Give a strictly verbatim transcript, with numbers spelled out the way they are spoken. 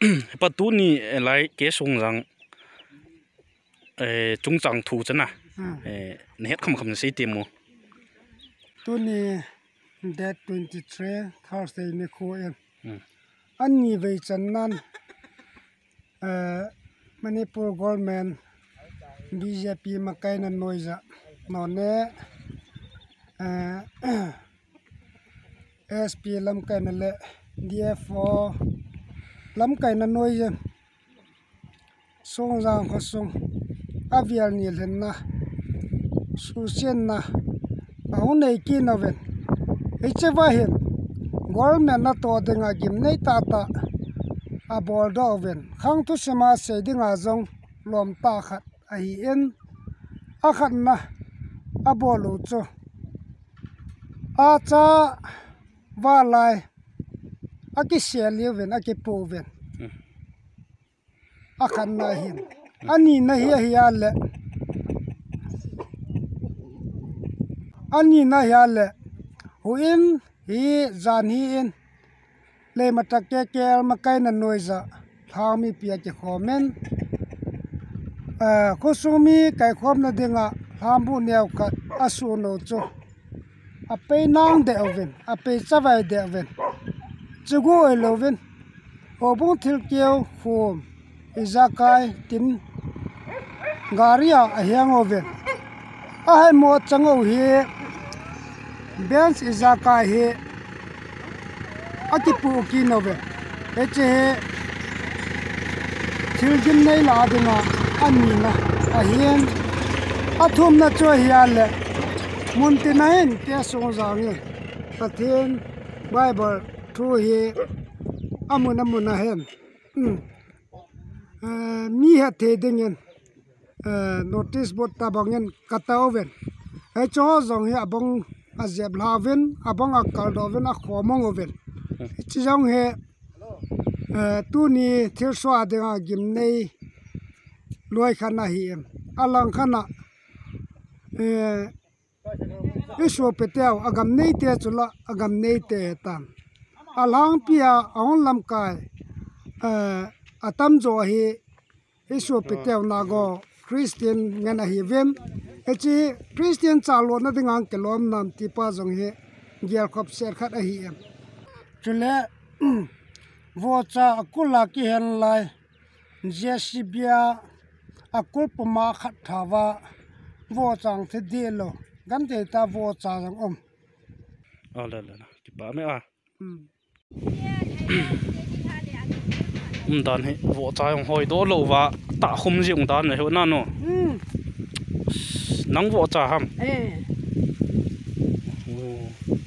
Hepa, tuni, eh, lai K. Songjang, eh, chungchang thu chana. Hmm. Eh, nahet khamkham nasei temo. Tuni date twenty-three, Thursday nikho in. Hmm. Ani vei channan, eh, Manipur government, B J P makaina noiya, none, eh, S P lamkaina le D F O lamkaina noiya, Songjang khosung, avel ni lhenna, suhsetna, ahung nei kit uvin. Hiche va hin, government natoh dinga gimnei tahtah, abol doh uvin. Khang thusima sei dinga jong lom tah khat ahin, akhatna, abol u chu. Acha va lai, akisel uvin, akipoh uvin. Hmm. Akhatna hin. Anina hi, ahi a le. Anina hi a le. Huin hi jan hi in. Leimatak K K L makaina noiya lhang mipi akikhom in. Ah, khosung mi kaikhomna dinga lhangbuh neo khat asuh nau chu. Apei nang deh uvin, apei chavai deh uvin. Chugu oi louvin. Houbung thilkeu khum ijakai tin gari a aheng uvin. Ahei mo chang u hi Benz ijakai hi akipoh kit uvin. Hiche hi thil gimnei la dinga anina ahin. Athumna chu ahi a le. Muntina hin K. Songjang in Pathen Bible thu hi amun amun a hin, um, eh, mi hetthei dingin, eh, notice board tabang in kata uvin. Hicheho jong hi abang ajep lha uvin, abang akal doh uvin, akhom mong uvin. Hiche jong hi, eh, tuni thilsoh a dinga gimnei loi khat ahi em. Alang khat a, eh, i sopiteu, agam neite chu la, agam neite tan. Alangpi a, ahung lamkai, eh, atamjo hi, i sopiteu Naga Christian ngen ahiuvin. Hiche Christian chalona dinga kilom nam ti pa jong hi, gelkhop set khat ahi em. Chule, vohcha akul a kihen lai. J C B a, akul puma khat thava, vohcha thi dih lou, genthei tah vohcha jong um. A, le, le, le. Kipa me a. Hmm. Um dan hi, vohcha jong hoi doh lou va, tah khum jing dan le hi na no. Hmm. Nang vohcha ham? Eh. Oh.